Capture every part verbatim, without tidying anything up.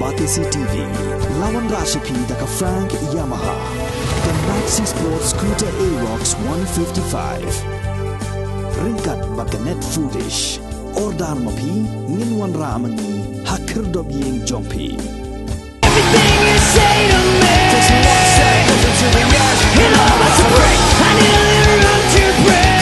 Batesi T V, la wanrah sha phi da ka Frank Yamaha, ka Maxi Sport Scooter Aerox one fifty-five. Ryngkat bad ka Net Foodish. Order ma phi, ngin wanrah ma ngi ha khyrdop ïing jong phi. Everything you say to me, it all must break. I nearly run to break.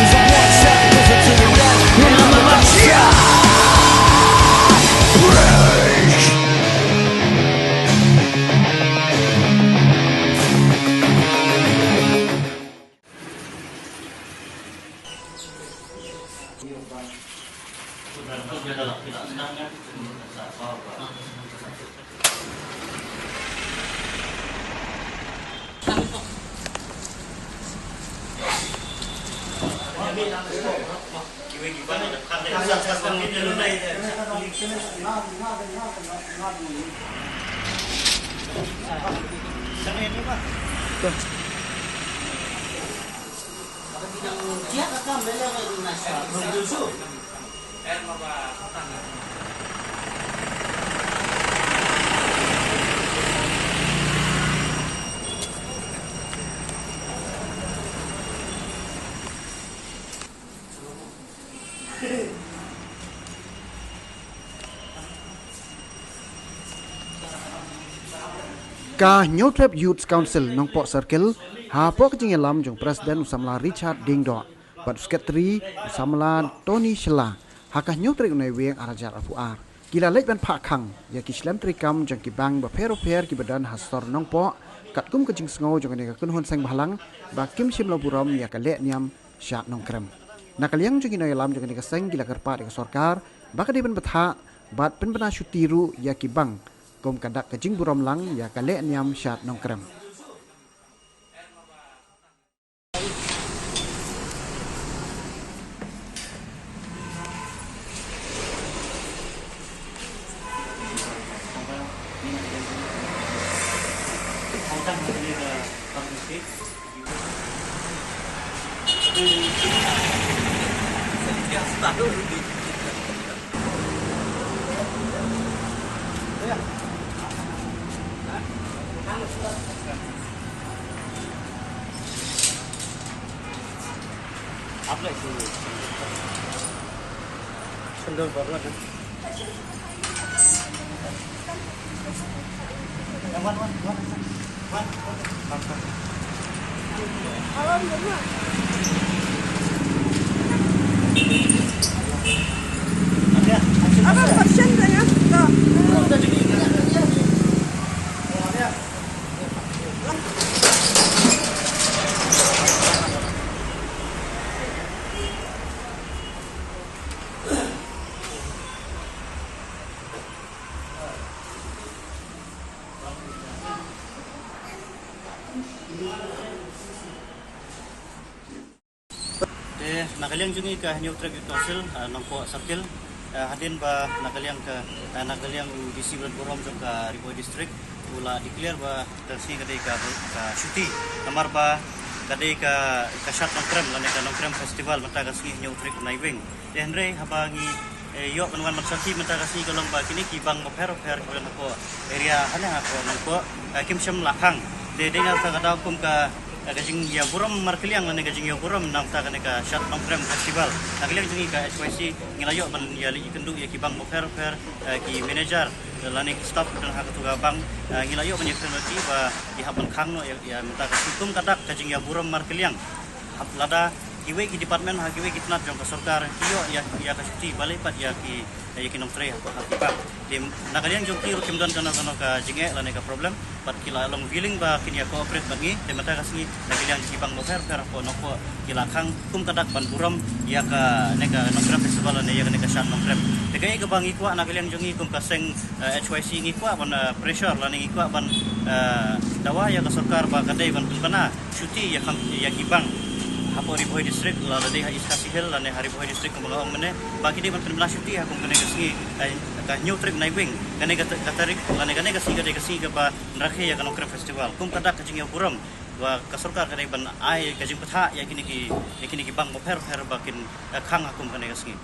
And I'm about to break. Ka Hynñiewtrep Youth Council Nongpoh Circle, hapoh ka jingïalam jong u President u samla Richard Diengdoh bad u Secretary u samla Tony Shylla, ha ka hynñiew tarik u Naiwieng ar hajar arphew ar, ki la leit ban phah khang ïa ki shlem treikam jong ki bank bapher bapher kiba don ha sor Nongpoh, katkum ka jingsngew jong kane ka kynhun seng bhalang ba kim shym la burom ïa ka lehniam shad nongkrem. Na ka liang jong ki nongïalam jong kane ka seng ki la kyrpad ïa ka sorkar ba ka dei ban bthah bad pynbna shuti ruh ïa ki bank kum ka dak ka jingburom lang ïa ka lehniam shad nongkrem. Te na ka liang jong ngi ka Hynñiewtrep Youth Council, ah, Nongpoh Circle, ah, hadien ba na ka liang ka, ah, na ka liang u D C Bad Burom jong ka Ri Bhoi District u la declare ba ka sngi ka dei ka, ka shuti. Namar ba ka dei ka, ka shad nongkrem lane ka Nongkrem Festival mynta ka sngi Hynñiewtrep Naiwieng. Te hynrei haba ngi, eh, ïoh ban wan ban sakhi mynta ka sngi ka long ba kine ki bank bapher bapher kiba don hapoh area hane hapoh Nongpoh, eh, kim shym la khang. Te dei na kata ka daw kum ka, eh, ka jingïaburom markylliang lane ka jingïaburom na bynta kane ka shad nongkrem festival. Na ka liang jong ngi ka H Y C ngi la ïoh ban ïa leit kynduh ïa ki bank bapher bapher, eh, ki manager, eh, lane ki staff kiba don ha katu ka bank, eh, ngi la ïoh ban ïakren bad ki ba ki hap ban khang noh ïa, ïa mynta ka sngi kum ka dak ka jingïaburom markylliang. Hap lada kiwei ki department ha kiwei ki tnat jong ka sorkar ki ïoh ïa, ïa ka shuti balei pat ïa ki, ïa ki nongtrei ha, ha ki bank. Te na ka liang jong ki ruh kim don kano kano ka jingeh lane ka problem, bad ki la long willing ba kin ïa cooperate bad ngi. Te mynta ka sngi na ka liang jong ki bank bapher bapher hapoh Nongpoh ki la khang kum ka dak ban burom ïa kane ka Nongkrem Festival lane ïa kane ka shad nongkrem. Te kaei kaba ngi kwah na ka liang jong ngi kum ka seng, eh, H Y C ngi kwah ban, eh, pressure lane ngi kwah ban, eh, dawa ïa ka sorkar ba ka dei ban pynbna shuti ïa kam, ïa ki bank hapoh Ri Bhoi District, lada dei ha East Khasi Hills lane ha Ri Bhoi District kumba nga ong mynne, ba ki dei ban pynbna shuti ha kum kane ka sngi, eh, ka Hynñiewtrep Naiwieng, kane ka ta-, ka tarik lane kane ka sngi ka dei ka sngi kaba rakhe ïa ka Nongkrem Festival. Kum ka dak ka jingïaburom ba ka sorkar ka dei ban ai ka jingbthah ïa kine ki, ïa kine ki bank bapher bapher ba kin, eh, khang ha kum kane ka sngi.